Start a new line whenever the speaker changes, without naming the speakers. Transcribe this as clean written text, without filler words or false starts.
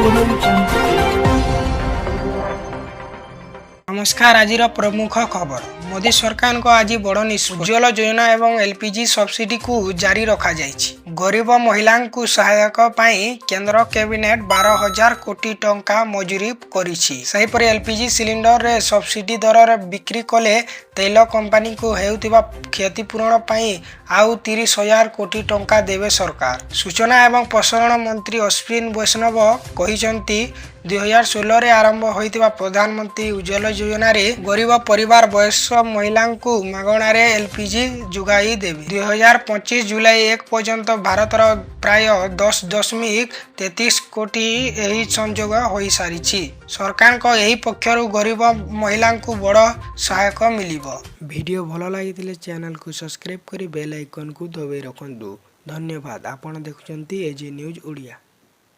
Audio Jungle.
ନମସ୍କାର। ଆଜିର ପ୍ରମୁଖ ଖବର, ମୋଦି ସରକାରଙ୍କ ଆଜି ବଡ଼ ନିଷ୍ପତ୍ତି। ଉଜ୍ଜ୍ୱଳ ଯୋଜନା ଏବଂ ଏଲପିଜି ସବସିଡିକୁ ଜାରି ରଖାଯାଇଛି। ଗରିବ ମହିଳାଙ୍କୁ ସହାୟକ ପାଇଁ କେନ୍ଦ୍ର କ୍ୟାବିନେଟ 12,000 କୋଟି ଟଙ୍କା ମଞ୍ଜୁରୀ କରିଛି। ସେହିପରି ଏଲପିଜି ସିଲିଣ୍ଡରରେ ସବସିଡି ଦରରେ ବିକ୍ରି କଲେ ତୈଳ କମ୍ପାନୀକୁ ହେଉଥିବା କ୍ଷତିପୂରଣ ପାଇଁ ଆଉ 30,000 କୋଟି ଟଙ୍କା ଦେବେ ସରକାର। ସୂଚନା ଏବଂ ପ୍ରସାରଣ ମନ୍ତ୍ରୀ ଅଶ୍ୱିନୀ ବୈଷ୍ଣବ କହିଛନ୍ତି, 2016ରେ ଆରମ୍ଭ ହୋଇଥିବା ପ୍ରଧାନମନ୍ତ୍ରୀ ଉଜ୍ଜ୍ୱଳ ଯୋଜନାରେ ଗରିବ ପରିବାର, ବୟସ୍କ ମହିଳାଙ୍କୁ ମାଗଣାରେ ଏଲପିଜି ଯୋଗାଇ ଦେବେ। 2025 ଜୁଲାଇ 1 ପର୍ଯ୍ୟନ୍ତ ଭାରତର ପ୍ରାୟ 10.33 କୋଟି ଏହି ସଂଯୋଗ ହୋଇସାରିଛି। ସରକାରଙ୍କ ଏହି ପକ୍ଷରୁ ଗରିବ ମହିଳାଙ୍କୁ ବଡ଼ ସହାୟକ ମିଳିବ। ଭିଡ଼ିଓ ଭଲ ଲାଗିଥିଲେ ଚ୍ୟାନେଲକୁ ସବସ୍କ୍ରାଇବ୍ କରି ବେଲ୍ ଆଇକନକୁ ଦବାଇ ରଖନ୍ତୁ। ଧନ୍ୟବାଦ। ଆପଣ ଦେଖୁଛନ୍ତି ଏଜି ନ୍ୟୁଜ୍ ଓଡ଼ିଆ।